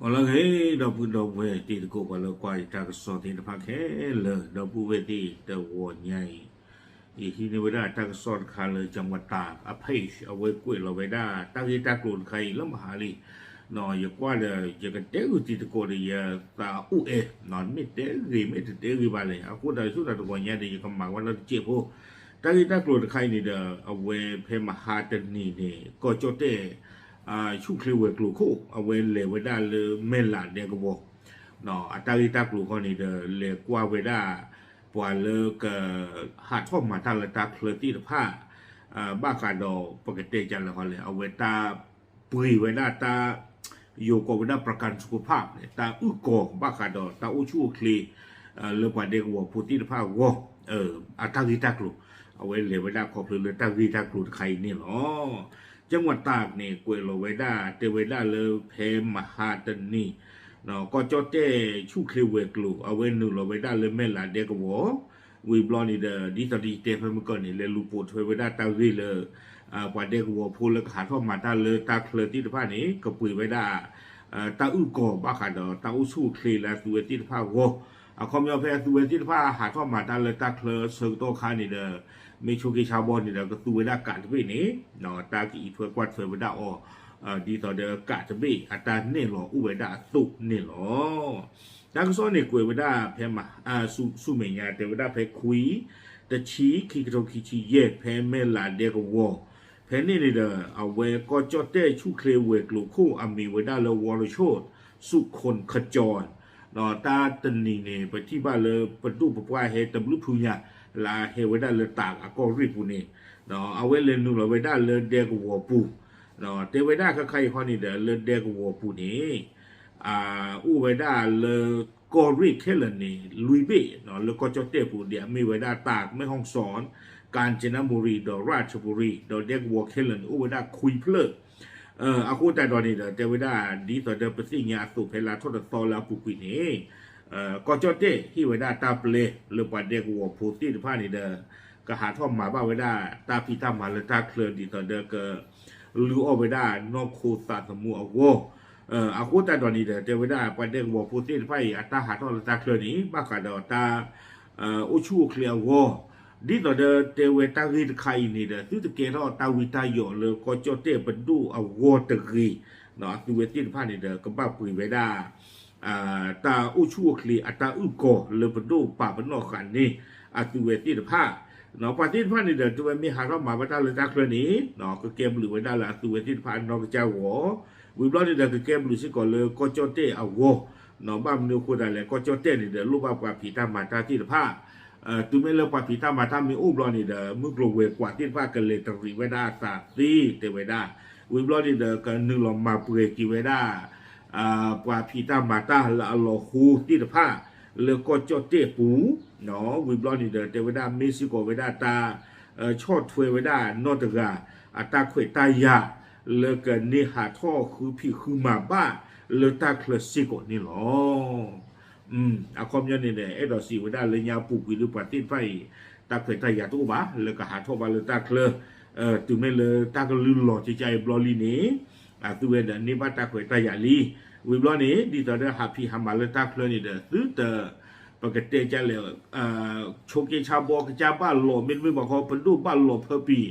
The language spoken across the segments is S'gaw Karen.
အိၣ်လၢအဂ့ၤ ဒီပုၢ်ဒီဝဲၢ်တံၤသကိး ပှၤလၢကွၢ်ယတၢ်ကစီၣ်သ့ၣ်တဖၣ်ခဲလၢာ် ဒီပုၢ်ဝဲၢ်သ့ၣ်တဂီၤညါအံၤ, ယဟံးန့ၢ်ဝဲဒၣ်တၢ်ကစီၣ်တခါလၢ ကၠၣ်ဝတၢ်အ page အဝဲကွဲးလီၤဝဲဒၣ် တၢ်ဂ့ၢ်တၢ်ကျိၤတခါအံၤလၢမဟါလံ, ယကွၢ်ဒီး ယကတဲဂုာ်တံၤသကိးဒီး ယသးအိၣ်အဲၣ်, မ့ၢ်တဲဂ့ၤမ့ၢ်တတဲဂ့ၤဘၣ်လဲၣ်, အဃိသတးဆူတၢ်တဂီၤညါဒီး ယကမၤဝဲလၢတစဲးဖိ, တၢ်ဂ့ၢ်တၢ်ကျိၤတခါအံၤန့ၣ်ဒီး အဝဲဖဲမဟါတနံၤန့ၣ် ကီၢ်ကၠီၣ်တဲၣ် ဆူၣ်ချ့ဝဲၤကျိၤခိၣ် အဝဲလဲၤဝဲဒၣ်လၢမဲၢ်လးဒဲကဝီၤ, အတၢ်ဂ့ၢ်တၢ်ကျိၤခီန့ၣ်ဒီး လဲၤကွၢ်ဝဲဒၣ် ပှၤလၢက ဟးထီၣ်မၤတၢ်လၢတၢ်ချၢသ့ၣ်တဖၣ်, ဘၣ်ဃးဒီးပကတဲကလဲာ်ဃီလဲၣ် အဝဲတၢ်ပှ့ၤဝဲဒၣ်တၢ် ယိၤကိးဝဲဒၣ် ประกันสุขภาพ န့ၣ် တၢ်အုၣ်ကီၤဘၣ်ဃးဒီးတၢ်အိၣ်ဆူၣ်အိၣ်ချ့ လၢပှၤဒဲကဝီၤဖိသ့ၣ်တဖၣ်အဂီၢ် အတၢ်ဂ့ၢ်တၢ်ကျိၤ, အဝဲလဲၤဝဲဒၣ်ခီဖျိလၢတၢ်ဂ့ၢ်တၢ်ကျိၤတခါအံၤန့ၣ်လီၤ. ကၠၣ်ဝတၢ်န့ၣ် ကွဲးလီၤဝဲဒၣ် တဲဝဲဒၣ်လၢဖဲမဟါတနံၤ ကီၢ်ကၠီၣ်တဲၣ်ဆူၣ်ချ့ဝဲၤကျိၤ အဝဲနုာ်လီၤဝဲဒၣ်လၢမဲၢ်လးဒဲကဝီၤ, ဝံၤဘျီန့ၣ်ဒီး ဒ်သိးဒီးယတဲဖဲမုၢ်ကီၢ်န့ၣ် လဲၤလူၤပိာ်ထွဲဝဲဒၣ်တၢ်ဂ့ၢ်လၢ ပှၤဒဲကဝီၤဖိလၢကဟးထီၣ်မၤတၢ်လၢတၢ်ချၢသ့ၣ်တဖၣ်န့ၣ် ကပှ့ၤဝဲဒၣ် တၢ်အုၣ်ကီၤဘၣ်ဃးဒီးတၢ်အိၣ်ဆူၣ်အိၣ်ချ့လၢအသုဝဲသ့ၣ်တဖၣ်အဂီၢ်, အခီပညီဖဲအသုဝဲသ့ၣ်တဖၣ်ဟးထီၣ်မၤတၢ်လၢတၢ်ချၢဆၢကတီၢ်ခါန့ၣ်ဒီး မ့ၢ်ဆိးက့ဆါဘီန့ၣ်ဒီး ကသူဝဲဒၣ်ကးတဘ့ၣ်န့ၣ် တၢ်ကအံးထွဲကွၢ်ထွဲဝဲဒၣ်အီၤ ဒ်သိးဒီးကးတဘ့ၣ်အတၢ်နဲၣ်လီၤအိၣ်ဝဲဒၣ်အသိးန့ၣ်လီၤ. တၢ်ကစီၣ်န့ၣ်ကွဲးဝဲဒၣ်ဖဲ ဆူမဲာ်ညါတဲဝဲဒၣ်ဖဲခွံ တဆံ ခံကထိခံဆံယဲၢ် ဖဲမဲၢ်လးဒဲကဝီၤ, ဖဲန့ၣ်န့ၣ်ဒီး အဝဲကီၢ်ကၠီၣ်တဲၣ်ဆူၣ်ချ့ဝဲၤကျိၤခိၣ်အမံၤဝဲဒၣ်လၢ ဝီရဆိၣ် သုးခိၣ်ခကၠီၣ် ဒီးတၢ်တနံၤန့ၣ် ပထံၣ်ဘၣ်လၢပဒိၣ်ပပှၢ်ဟဲတဘျုးဖုညါ လၢအဟဲဝဲဒၣ်လၢတၢးအကီၢ်ရ့ၣ်ပူၤန့ၣ် အဝဲလဲၤနုာ်လီၤဝဲဒၣ်လၢဒဲကဝီၤပူၤ, တဲဝဲဒၣ်ခဲခါအံၤခီန့ၣ်ဒီး လၢဒဲကဝီၤပူၤန့ၣ် အိၣ်ဝဲဒၣ်လၢကီၢ်ရ့ၣ်ခဲလၢာ်န့ၣ် လွံၢ်ဘ့ၣ် လၢကီၢ်ကၠီၣ်တဲၣ်ပူၤ ဒ်အမ့ၢ်ဝဲဒၣ်တၢး မဲၣ်ဟီၣ်စီၣ်, ကၣ်စနဘူရံၤ ဒီးရၣ်ၡဘူရံၤ ဒီးဒဲကဝီၤခဲလၢာ်န့ၣ် အိၣ်ဝဲဒၣ်ခွံဖျၢၣ် အဃိသတးဒီးန့ၣ်ဒီး တဲဝဲဒၣ် ဒ်သိးဒီးပသ့ၣ်ညါအသိးဖဲလါထီၣ်တသီလၢအပူၤကွံာ်န့ၣ် ကီၢ်ကၠီၣ်တဲၣ်ဟ့ၣ်ဝဲဒၣ်တၢ်ပျဲလၢပှၤဒဲကဝီၤဖိသ့ၣ်တဖၣ်န့ၣ်ဒီး ကဟးထီၣ်မၤဘၣ်ဝဲဒၣ်တၢ်ဖံးတၢ်မၤလၢတၢ်ချၢ ဒ်သိးဒီးက လုၢ်အီၣ်ဝဲဒၣ်နီၢ်ခိသးသမူအဂီၢ်, အဃိသတးဒီးန့ၣ်ဒီး တဲဝဲဒၣ်ပှၤဒဲကဝီၤဖိသ့ၣ်တဖၣ်အံၤ အတၢ်ဟးထီၣ်လၢတၢ်ချၢန့ၣ် ဘၣ်ဃးဒီးတၢ် အိၣ်ဆူၣ်အိၣ်ချ့အဂီၢ်, ဒ်သိးဒီးတဲဝဲတၢ်ဂ့ၢ်တခါအံၤန့ၣ်ဒီး သုတကဲထီၣ်တၢ်ဝံတၢ်ယိးလၢကီၢ်ကၠီၣ်တဲၣ်ပဒိၣ်အဂီၢ်တဂ့ၤ, အသုဝဲသ့ၣ်တဖၣ်န့ၣ်ဒီး ကဘၣ်ပှ့ၤဝဲဒၣ် တၢ်အိၣ်ဆူၣ်အိၣ်ချ့အတၢ်အုၣ်ကီၤလၢပဒိၣ်ပာ်ပနီၣ်ဃာ်န့ၢ် အသုဝဲသ့ၣ်တဖၣ်, ပှၤသ့ၣ်တဖၣ်န့ၣ်ဒီး တဲဝဲမ့ၢ်ဟးထီၣ်မၤဘၣ်တၢ်လၢတၢ်ချၢန့ၣ် ကကဲဘျုးဝဲဒၣ်လၢအသုဝဲသ့ၣ်တဖၣ်အနီၢ်ကစၢ်ဂီၢ်, ဝံၤဘျီန့ၣ်ဒီး ကကဲဘျုးစ့ၢ်ကီးလၢကီၢ်ကၠီၣ်တဲၣ်အဂီၢ်, ဘၣ်မနုၤအဃိသတးလဲၣ် ကီၢ်ကၠီၣ်တဲၣ်န့ၣ်ဒီး လိၣ်ဘၣ်ပှၤဖံးတၢ်မၤတၢ်သ့ၣ်တဖၣ်, တုၤမ့ၢ်လၢပှၤဖံးတၢ်မၤတၢ်မ့ၢ်အိၣ်ဘျီန့ၣ်ဒီး မုၢ်ကျိၤဝဲၤကွာ်သ့ၣ်တဖၣ်ကလဲၤတရံးဝဲဒၣ်အသးသ့ တဲဝဲဒၣ်, ဝံၤဘျီန့ၣ်ဒီး ကနုာ်လီၤမၤပှဲၤက့ၤဝဲဒၣ် ပှၤဖံးတၢ်မၤတၢ်လၢအလီၤဃိသ့ၣ်တဖၣ် လၢကီၢ်ကၠီၣ်တဲၣ်ပူၤ, ဝံၤဘျီန့ၣ်ဒီး တဲဝဲဒၣ်မ့ၢ်စ့ၢ်ကီးဝဲဒၣ်တၢ် ဆီၣ်ထွဲဝဲဒၣ်နီၢ်တဂၤ အတၢ်ခွဲးတၢ်ယာ် လၢကန့ၢ်ဟးထီၣ်ဃုဖံးဃုမၤဘၣ်လၢတၢ်ချၢစ့ၢ်ကီးန့ၣ်လီၤ. အခီပညီန့ၣ်ဒီး အဲၣ်ဒိးစံးဝဲဒၣ်လၢညါပူၤကွံာ်ဒီးပှၤသ့ၣ်တဖၣ်အံၤ တၢ်ခွဲးတၢ်ယာ်တအိၣ်ဘၣ် လၢကဟးထီၣ်ဘၣ်လၢတၢ်ချၢ, တုၤမ့ၢ်လၢတၢ်ကလုၢ်လီၤကကါအံၤဘျီလံန့ၣ် အသုဝဲဒီးန့ၢ်ဘၣ်တၢ်ခွဲးတၢ်ယာ်လံ. ဝံၤဘျီန့ၣ် ဒ်သိးဒီးဟးဖံးဟးမၤလၢတၢ်ချၢန့ၣ်ဒီး သုတ ပကတဲကလဲၣ် ဆိးက့ဆါဘီကစၢ်ဘၣ်လီၤ မ့တမ့ၢ်ဘၣ်ခီ ပဒိၣ်ဘၣ်လီၤဖၢပံၤ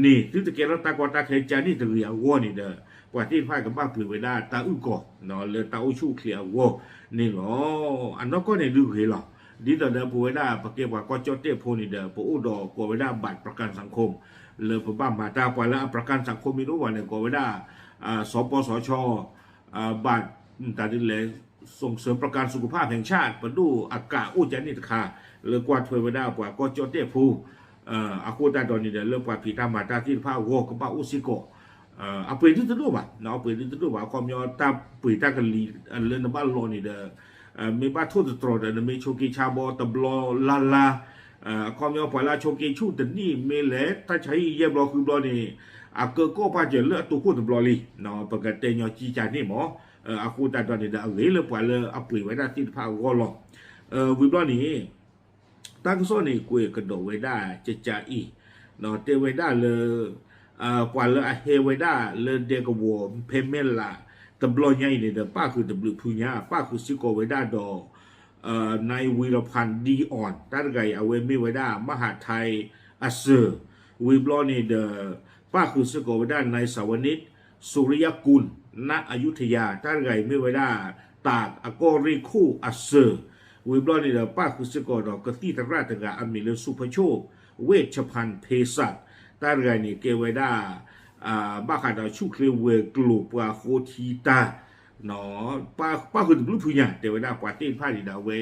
န့ၣ် သုတကဲထီၣ်တၢ်ကီတၢ်ခဲကန့ၣ်တဂ့ၤအဂီၢ်န့ၣ်ဒီး ပှၤသ့ၣ်တဖၣ်ကဘၣ်ပှ့ၤဝဲဒၣ်တၢ်အုၣ်ကီၤ လၢတၢ်အိၣ်ဆူၣ်အိၣ်ချ့အဂီၢ်န့ၣ်လီၤ. အနီၢ်ကီၢ်န့ၣ်ဒုးဂ့ၤလီၤ. ဒ်သိးဒီးပဝဲဒၣ်ပကဲပှၤကီၢ်ကၠီၣ်တဲၣ်ဖိန့ၣ်ဒီး ပအိၣ်ဒီးကိးဝဲဒၣ် บัตรประกันสังคม လၢပဘၣ်မၤတၢ် ပှၤလၢအ ประกันสังคม မ့ၢ်တအိၣ်ဘၣ်န့ၣ် ကိးဝဲဒၣ် စပစချ ဘၣ် တၢ်ဒ်လဲၣ် ส่งเสริมประกันสุขภาพแห่งชาติ ပဒိၣ်အကးအိၣ်ကန့ၣ်တခါ လၢကွၢ်ထွဲဝဲဒၣ်ပှၤကီၢ်ကၠီၣ်တဲၣ်ဖိ, အဃိသတးဒီးန့ၣ်ဒီး လၢပှၤဖံးတၢ်မၤတၢ်သ့ၣ်တဖၣ်အဂီၢ်ကဘၣ်အိၣ်စ့ၢ်ကီး, အပှ့ၤဒုတဒိၣ်ဘၣ်, အပှ့ၤဒုတဒိၣ်ဘၣ် အခီပညီတၢ်ပှ့ၤတၢ်ကလံၤလၢနဘၣ်လီၤန့ၣ်ဒီး မ့ၢ်ဘၣ်ထိၣ်သတြီၤဒီး နမ့ၢ်ဆိးက့ဆါဘီတဘျီလါလါ, အခီပညီပှၤလၢဆိးက့ဆူၣ်တနံၣ် မ့ၢ်လဲၤတၢ်ဆါဟံၣ်ယဲၢ်ဘျီဃုဘျီန့ၣ် အကၢကီၢ်ပာ်စၢၤလၢအတိခိၣ်တဘျီလံ, ပကတဲညီကံကန့ၣ်မး, အဃိသတးဒီးန့ၣ်ဒီး အဂ့ၤလၢပှၤလၢအပှ့ၤဝဲဒၣ်သ့ၣ်တဖၣ်အဂီၢ်လီၤ. ဝံၤဘျီန့ၣ် တၢ်ကစီၣ်န့ၣ်ကွဲးကဒီးဝဲဒၣ်ကကအံၤ, တဲဝဲဒၣ်လၢ ပှၤလၢအဟဲဝဲဒၣ်လၢဒဲကဝီၤဖဲမဲၢ်လး တဘျီညါအံၤန့ၣ်ဒီး ပၣ်ဃုာ်တဘျုးဖုညါ ပၣ်ဃုာ်စ့ၢ်ကီးဝဲဒၣ်ဒီး นายวีรพันธ์ ดีอ่อน တၢ်တဂၤအံၤ အဝဲမ့ၢ်ဝဲဒၣ် มหาไทย အစၢၤ, ဝံၤဘျီန့ၣ်ဒီး ပၣ်ဃုာ်စ့ၢ်ကီးဝဲဒၣ် นายสวนิช สุริยกุล ณ อยุธยา တၢ်တဂၤအံၤမ့ၢ်ဝဲဒၣ် တၢ်အကီၢ်ရ့ၣ်ခိၣ်အစၢၤ, ဝံၤဘျီန့ၣ်ဒီး ပၣ်ဃုာ်စ့ၢ်ကီးဒီးကသံၣ်သရၣ်တဂၤအမံၤလၢ สุภโชค เวชพันธ์เภสัช တၢ်တဂၤန့ၣ် ကဲဝဲဒၣ် ဘၣ်ဃးဒီးဆူၣ်ချ့ဝဲၤကျိၤပှၤဃိထံတၢ် ပၣ်ဃုာ်တဘျုးဖုညါ တဲဝဲဒၣ်ပှၤသ့ၣ်တဖၣ်န့ၣ်ဒီး အဝဲ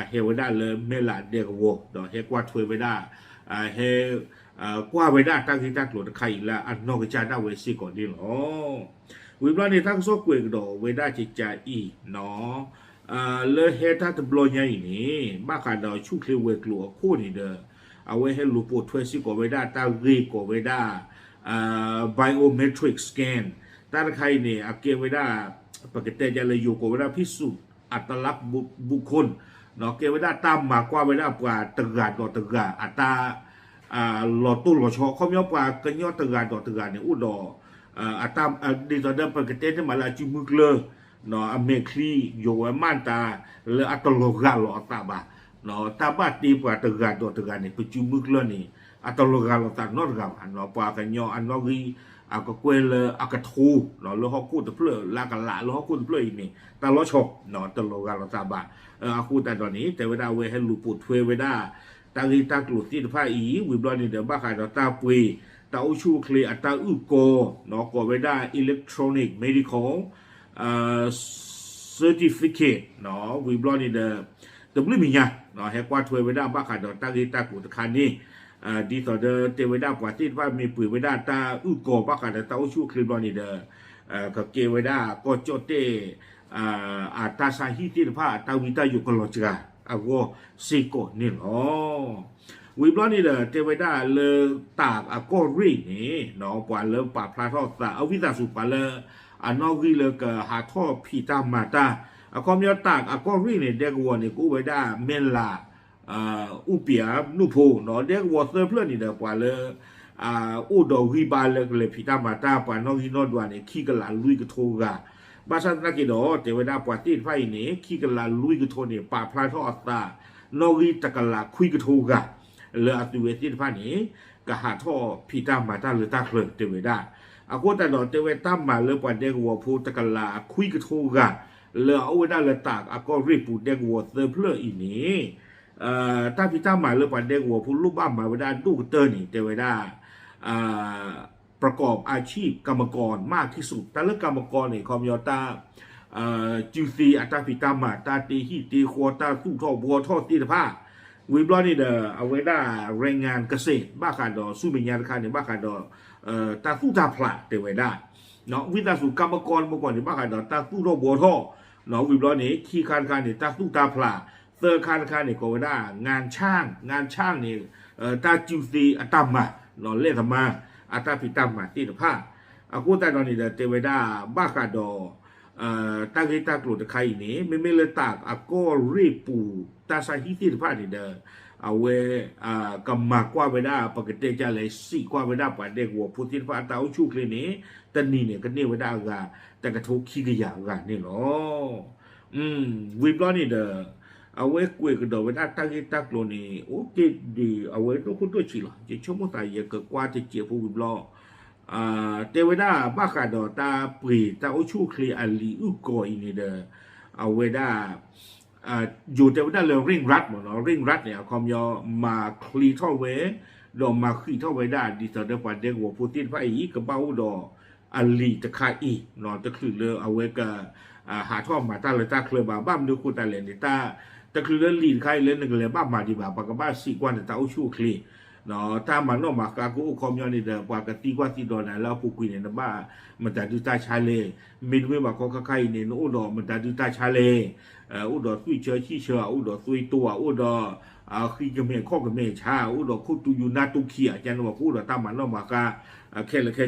ဟဲဝဲဒၣ်လၢမဲၢ်လးဒဲကဝီၤ ဒီးဟဲကွၢ်ထွဲဝဲဒၣ် ဟဲ ကွၢ်ဝဲဒၣ်တၢ်ဂ့ၢ်တၢ်ကျိၤတခါအံၤလၢအနီၢ်ကစၢ်ဒၣ်ဝဲစ့ၢ်ကီးန့ၣ်လီၤ. ဝံၤဘျီန့ၣ် တၢ်ကစီၣ်ကွဲးကဒီးဝဲဒၣ်ကကးအံၤ လၢဟဲတၢ်တဘျီညါအံၤန့ၣ် ဘၣ်ဃးဒီးဆူၣ်ချ့ဝဲၤကျိၤအခိၣ်န့ၣ်ဒီး အဝဲဟဲလူၤပိာ်ထွဲစ့ၢ်ကီးဝဲဒၣ်တၢ်ဂ့ၢ်ကိးဝဲဒၣ် biometric scan တၢ်တခါအံၤန့ၣ် အကဲဝဲဒၣ် ပကတဲဒ်လဲၣ် ယိၤကိးဝဲဒၣ် พิสูจน์อัตลักษณ์บุคคล ကဲဝဲဒၣ်တၢ်မၤကွၢ်ဝဲဒၣ်ပှၤတဂၤဒီးတဂၤအတၢ် လီၤတိၢ်လီၤဆီ ခီပညီပှၤကညီတဂၤဒီးတဂၤန့ၣ် အိၣ်ဒီး ဒ်သိးဒီးပကတဲန့ၣ်မးလၢအစုမုၢ်ကျၢၢ် အမဲာ်ချံ ယိၤဝဲမၢ်တၢ် လၢအတလီၤဂာ်လီၤအသးဘၣ် တၢ်ဘၣ်တ့ပှၤတဂၤဒီးတဂၤန့ၣ် ပစုမုၢ်ကျၢၢ်န့ၣ် အတလီၤဂာ်လီၤသးနီတဂၤဘၣ် ပှၤကညီအနီၣ်ဂံၢ် အကကွဲၢ်လၢအကထိ လၢဟီၣ်ခိၣ်တဖျၢၣ် လၢအကလးလၢဟီၣ်ခိၣ်တဖျၢၣ်အံၤန့ၣ် တၢ်လီၤဆီ တလီၤဂာ်လီၤသးဘၣ် အဃိသတးဒီးန့ၣ် တဲဝဲဒၣ်အဝဲဟဲလူၤပိာ်ထွဲဝဲဒၣ် တၢ်ဂ့ၢ်တၢ်ကျိၤသ့ၣ်တဖၣ်အံၤ ဝံၤဘျီန့ၣ်ဒီး ဘၣ်ဃးဒီးတၢ်ပှ့ၤ တၢ်အိၣ်ဆူၣ်အိၣ်ချ့အတၢ်အုၣ်ကီၤ ကိးဝဲဒၣ် electronic medical certificate ဝံၤဘျီန့ၣ်ဒီး တဘျုးမံၤညါ ဟဲကွၢ်ထွဲဝဲဒၣ်ဘၣ်ဃးဒီးတၢ်ဂ့ၢ်တၢ်ကျိၤတခါန့ၣ် ဒ်သိးဒီးတဲဝဲဒၣ်ပှၤသ့ၣ်တဖၣ်မ့ၢ်ပှ့ၤဝဲဒၣ်တၢ်အုၣ်ကီၤဘၣ်ဃးဒီးတၢ်အိၣ်ဆူၣ်အိၣ်ချ့ဘျီန့ၣ်ဒီး ကကဲဝဲဒၣ်ကီၢ်ကၠီၣ်တဲၣ် အတၢ်ဆါဟံၣ်သ့ၣ်တဖၣ် တၢ်ဝံတၢ်ယိးကလီၤစှၤအဂီၢ်စ့ၢ်ကီးန့ၣ်လီၤ. ဝံၤဘျီန့ၣ်ဒီး တဲဝဲဒၣ်လၢတၢ်အကီၢ်ရ့ၣ်န့ၣ် ပှၤလၢပာ်ဖျါထီၣ်သး အဝံသးစူၤပှၤလၢ အနီၣ်ဂံၢ်လၢကဟးထီၣ်ဖံးတၢ်မၤတၢ် အခီပညီတၢ်အကီၢ်ရ့ၣ်န့ၣ် ဒဲကဝီၤန့ၣ် ကအိၣ်ဝဲဒၣ်မဲၢ်လး အူပံၤ နူၣ်ဖိ ဒဲကဝီၤသၢဖျၢၣ်န့ၣ်ဒီး ပှၤလၢ အိၣ်ဒီးဂံၢ်ဘါလၢကလဲၤဖံးတၢ်မၤတၢ် ပှၤနီၣ်ဂံၢ်နီၣ်ဒွးန့ၣ် ခံကလးလွံၢ်ကထိဂၤ, ဘၣ်ဆၣ်သနာ်က့ဒီး တဲဝဲဒၣ်ပှၤသ့ၣ်တဖၣ်အံၤန့ၣ် ခံကလးလွံၢ်ကထိန့ၣ် ပာ်ဖျါထီၣ်အသး နီၣ်ဂံၢ်တကလးခွံကထိဂၤ လၢအသုဝဲသ့ၣ်တဖၣ်န့ၣ် ကဟးထီၣ်ဖံးတၢ်မၤတၢ်လၢတၢ်ချၢတဲဝဲဒၣ်, အဃိသတးဒီး တဲဝဲတၢ်မၤလၢပှၤဒဲကဝီၤဖိတကလးခွံကထိဂၤ လၢအအိၣ်ဝဲဒၣ်လၢတၢ်အကီၢ်ရ့ၣ်ပူၤဒဲကဝီၤသၢဖျၢၣ်အံၤန့ၣ် တၢ်ဖံးတၢ်မၤလၢပှၤဒဲကဝီၤဖိလိၣ်ဘၣ်မၤဝဲဒၣ်အဒိၣ်ကတၢၢ်န့ၣ် တဲဝဲဒၣ် ประกอบอาชีพกรรมกรมากที่สุด တၢ်လၢကၤမကီန့ၣ် ခီပညီတၢ် စုသ့အတၢ်ဖံးတၢ်မၤ တၢ်တ့ဟံၣ်တ့ဃီ တၢ်သူၣ်ထီၣ်ဘှီထီၣ်သ့ၣ်တဖၣ်, ဝံၤဘျီန့ၣ်ဒီး အဝဲဒၣ် แรงงานเกษตร ဘၣ်ဃးဒီးဆူမဲာ်ညါတခါန့ၣ် ဘၣ်ဃးဒီး တၢ်သူၣ်တၢ်ဖျးတဲဝဲဒၣ် ဝံသးစူၤ ကၤမကီမကီန့ၣ် ဘၣ်ဃးဒီးတၢ်သူၣ်ထီၣ်ဘှီထီၣ်, ဝံၤဘျီန့ၣ် ခံခါတခါန့ၣ် တၢ်သူၣ်တၢ်ဖျး, သၢခါတခါန့ၣ် ကိးဝဲဒၣ် งานช่าง, งานช่างန့ၣ် တၢ်စုသ့အတၢ်မၤ, လဲၣ်သမါ အတၢ်ဖံးတၢ်မၤသ့ၣ်တဖၣ်, အဃိသတးဒီးန့ၣ်ဒီး တဲဝဲဒၣ် ဘၣ်ဃးဒီး တၢ်ဂ့ၢ်တၢ်ကျိၤတခါအံၤန့ၣ် မ့မ့ၢ်လၢတၢ်အကီၢ်ရ့ၣ်ပူၤ တၢ်ဆါဟံၣ်သ့ၣ်တဖၣ်န့ၣ်ဒီး အဝဲ ကမၤကွၢ်ဝဲဒၣ် ပကတဲဒ်လဲၣ် စံးကွၢ်ဝဲဒၣ်ပှၤဒဲကဝီၤဖိသ့ၣ်တဖၣ် တၢ်အိၣ်ဆူၣ်အိၣ်ချ့န့ၣ် တနံၤန့ၣ် ကန့ၢ်ဝဲဒၣ်အဂၤ တကထိခံကယၤအဂၤန့ၣ်လီၤ. ဝံၤဘျီန့ၣ်ဒီး အဝဲကွဲးကဒီးဝဲဒၣ်တၢ်ဂ့ၢ်တၢ်ကျိၤန့ၣ် အိၣ်တ့ၢ်ဒံး အဝဲဒိၣ်ခိၣ်ဒိၣ်ဆံးလီၤ. ယဆိကမိၣ်သး ယကကွၢ်တစဲးဖိဝံၤဘျီ တဲဝဲဒၣ် ဘၣ်ဃးဒီးတၢ်ပှ့ၤတၢ်အိၣ်ဆူၣ်အိၣ်ချ့အလံာ်အုၣ်ကီၤအံၤန့ၣ်ဒီး အဝဲဒၣ် ယိၤတဲဝဲဒၣ်လၢ เร่งรัด မ့ၢ်နီၤ, เร่งรัด န့ၣ် အခီပညီ မၤချ့ထီၣ်ဝဲ ဒီးမၤဃံးထီၣ်ဝဲဒၣ် ဒ်သိးဒီးပှၤဒဲကဝီၤဖိသ့ၣ်တဖၣ်အံၤ ကဘၣ်အိၣ်ဒီးအလံာ်တခါအံၤ တချုးလၢအဝဲက ဟးထီၣ်မၤတၢ်လၢတၢ်ချၢဘၣ်. ဘၣ်မနုၤအဃိသတးလဲၣ်န့ၣ် တၢ် တချုးလၢလံာ်တခါအံၤလၢနကလဲၤဘၣ်မၤဒံးဘၣ် ပှၤကဘၣ်စံးကွၢ်နတၢ်အိၣ်ဆူၣ်အိၣ်ချ့ တၢ်မၤနီၣ်မၤဃါကအိၣ် ခီပညီန့ၣ်ဒီး ပှၤကသံကွၢ်သံဒိးနၤလၢအပူၤကွံာ်န့ၣ် နဘၣ်မတၤဒုးတၢ်ဆါလဲၣ်. မ့တမ့ၢ်ဘၣ်ခီခါခါအံၤန့ၣ် နအိၣ်ဒီးမတၤဒုးတၢ်ဆါလဲၣ်. အိၣ်ဒီးသွံၣ်ဆၢဆံၣ်ဆၢ အိၣ်ဒီးသွံၣ်တိၢ် အိၣ်ဒီး ဃံကမဲာ်ခီၣ်ကမဲာ်ဆါ အိၣ်ဒီးခိၣ်တူယူၤနါတူၢ်ခံ အကန့ၣ် ပှၤကအိၣ်ဒီးတၢ်မၤနီၣ်မၤဃါ ခဲလၢာ်ခဲဆ့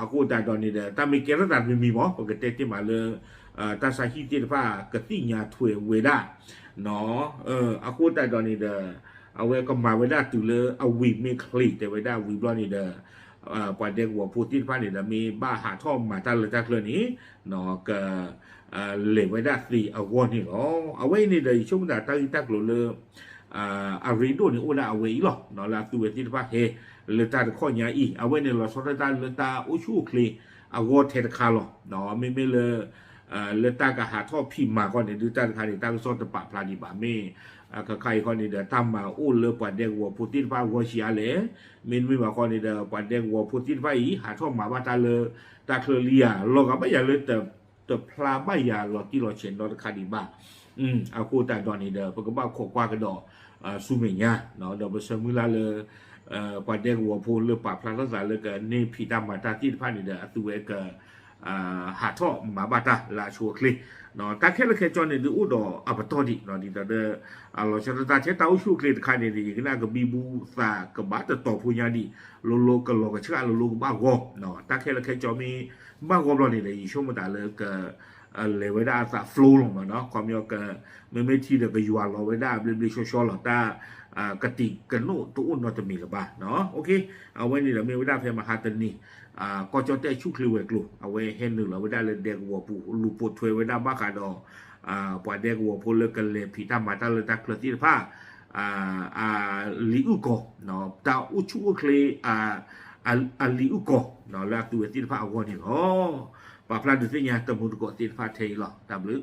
အဃိသတးဒီးန့ၣ်ဒီး တၢ်မ့ၢ်ကဲထီၣ်သးတမံၤမံၤမ့ၢ် ပကတဲတ့ၢ်မးလၢ တၢ်ဆါဟံၣ်သ့ၣ်တဖၣ် ကသ့ၣ်ညါထွဲဝဲဒၣ် အဃိသတးဒီးန့ၣ်ဒီး အဝဲကမၤဝဲဒၣ်တုၤလၢအဝံၤမ့ၢ်ချ့ တဲဝဲဒၣ်ဝံၤဘျီန့ၣ်ဒီး ပှၤဒဲကဝီၤဖိသ့ၣ်တဖၣ်န့ၣ်ဒီး မ့ၢ်ဘၣ်ဟးထီၣ်မၤတၢ်လၢတၢ်ချၢန့ၣ် က လဲၤဝဲဒၣ်သ့အဂီၢ်န့ၣ်လီၤ. အဝဲအံၤန့ၣ်ဒီး ယဆိကမိၣ်သးတၢ်ဂ့ၢ်တၢ်ကျိၤလၢ အရ့ဒိၣ်န့ၣ်အိၣ်ဒၣ်အဝဲအံၤလီၤ. လၢအသုဝဲသ့ၣ်တဖၣ်ဟဲလၢတၢ်တခီညါအံၤ အဝဲန့ၣ်လီၤဆီဒၣ်တၢ်လၢတၢ်အိၣ်ဆူၣ်အိၣ်ချ့အဂီၢ်ထဲတခါလီၤ. မ့မ့ၢ်လၢ လၢတၢ်ကဟးထီၣ်ဖံးမၤခီန့ၣ် ဒုးတၢ်တခါန့ၣ် တၢ်ကစီၣ်တပာ်ဖျါဒံးဘၣ် မ့ၢ် ခါခါအံၤခီန့ၣ်ဒီး တၢ်မၤအိၣ်လၢပှၤဒဲကဝီၤဖိသ့ၣ်တဖၣ်အဂီၢ်ဆံးအါလဲၣ်. မ့တမ့ၢ်ဘၣ်ခီန့ၣ်ဒီး ပှၤဒဲကဝီၤဖိသ့ၣ်တဖၣ်အံၤ ဟးထီၣ်မၤဘၣ်တၢ်လၢတၢ်ချၢလံဧါ လီၤဂာ်ဘၣ်ယၤလၢ တဖျါဘၣ်ယၤလီၤတံၢ်လီၤဆဲးနီတခါဒံးဘၣ်. အဃိသတးဒီးန့ၣ်ဒီး ပကဘၣ်ခိးကွၢ်ကဒီးဆူမဲာ်ညါ ဒီးပဆၢမုၢ်လၢ်လၢ ပှၤဒဲကဝီၤဖိလၢပာ်ဖျါထီၣ်သးလၢကန့ၢ်ဖံးတၢ်မၤတၢ်သ့ၣ်တဖၣ်န့ၣ်ဒီး အသုဝဲက ဟးထီၣ်မၤဘၣ်တၢ်လၢအဆိအချ့ တၢ်ခဲလၢာ်ခဲဆ့န့ၣ် ဒုးအိၣ်ဒီးအပတီၢ်ဒံး ဒ်သိးဒီး လီၤဆီဒၣ်တၢ်ထဲတၢ်အိၣ်ဆူၣ်အိၣ်ချ့တခါန့ၣ်ဒီး ယကနၣ်ကဘံဘူသးကဘၣ်တတီၤဖိညါဒံး လိၤလိၤကလီၤကဆှၣ်လိၤလိၤကဘၣ်ဂီၢ် တၢ်ခဲလၢာ်ခဲဆ့မ့ၢ်ဘၣ်ဂီၢ်ဘျီန့ၣ်ဒီး ယဆိကမိၣ်သးလၢက လဲၤဝဲဒၣ်အသး flow လီၤမးနီၤ ခီပညီက မ့မ့ၢ်ထံဒီးကယွၤလီၤဝဲဒၣ်အဘျ့ဘျ့ဆှီဆှီလီၤ တၢ်ကတံာ်ကနိးတအိၣ်နီတမံၤလၢၤဘၣ်. အဝဲန့ၣ်ဒီးမ့ၢ်ဝဲဒၣ်ဖဲမဟါတနံၤ ကီၢ်ကၠီၣ်တဲၣ်ဆူၣ်ချ့ဝဲၤကျိၤ အဝဲဟဲနုာ်လီၤဝဲဒၣ်လၢဒဲကဝီၤပူၤ လူၤပိာ်ထွဲဝဲဒၣ်ဘၣ်ဃးဒီး ပှၤဒဲကဝီၤဖိလၢကလဲၤဖံးတၢ်မၤတၢ်လၢတၢ်ချၢသ့ၣ်တဖၣ် အလံာ်အုၣ်ကီၤ တၢ်အိၣ်ဆူၣ်အိၣ်ချ့ အလံာ်အုၣ်ကီၤ လၢအသုဝဲသ့ၣ်တဖၣ်အဂီၢ်န့ၣ်လီၤ. ပာ်ဖျါဒုးသ့ၣ်ညါတမူတကိးသ့ၣ်တဖၣ်ထဲအံၤလီၤ. တၢ်ဘျုး